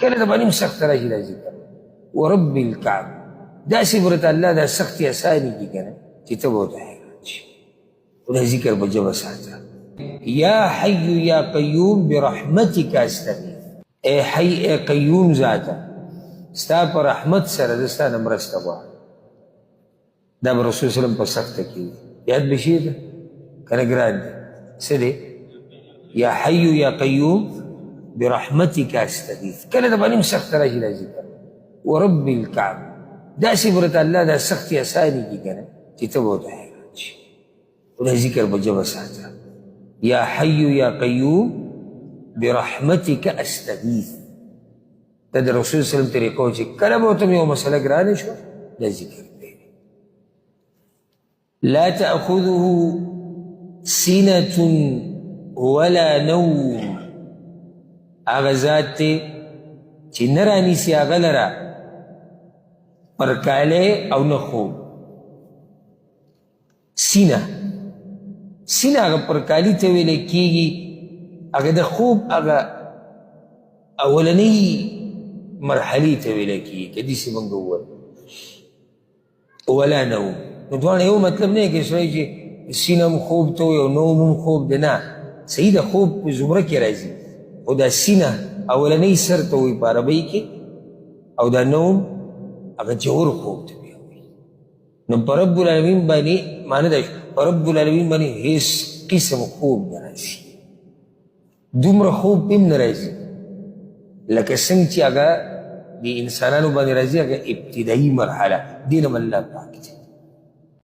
کله د باندې هم سخته راشي دا ذکر ورب الکعبه، داسې به ورته الله دا سختې اسانې کړي که نه چې ته به ورته حیران شې. خو دا ذکر په ژبه ساته. یا حی یا قیوم برحمتک استغیث، ای حی ای قیوم ذاته، ستا په رحمت سره زه ستا نه مرسته غواړم. دا به رسول سلم په سخته کې وي، یاد به شي ده که نه ګران دی؟ څه دی؟ یا حی یا قیوم برحمتک استغیث. کله د باندې هم سخته راشي دا ذکر ورب الکعبه، داسې به ورته الله دا سختې اسانې کړي که نه چې ته به ورته حیران شې. خو دا ذکر په ژبه ساته، یا حی یا قیوم برحمتک استغیث. دا د رسول صلی الله علیه وسلم طریقه وه چې کله به ورته یوه مسله ګرانه شوه دا ذکر دی. لا تأخذه سنة ولا نوم، هغه ذات دی چې نه رانیسي هغه لره پرکالی او نه خوب. سینه، سینه هغه پرکالي ته ویل کېږي، هغه د خوب هغه اولنۍ مرحلې ته ویل کېږي، که داسې مونږ ووایو. ولا نوم، نو دواړه یو مطلب نه دی که سړی چې سینه هم خوب ته وایي او نوم هم خوب دی، نه، صحیح ده، خوب په زمره کې راځي، خو دا سینه اولنۍ سر ته وایي په عربۍ کې، او دا نوم هغه ژور خوب ته بیا وایي. نو په رب العالمین باندې معنی دا شو، په رب العالمین باندې هیڅ قسم خوب نه راځي، دومره خوب هم نه راځي لکه څنګه چې هغه د انسانانو باندې راځي، هغه ابتدایي مرحله دې نه الله پاک دی.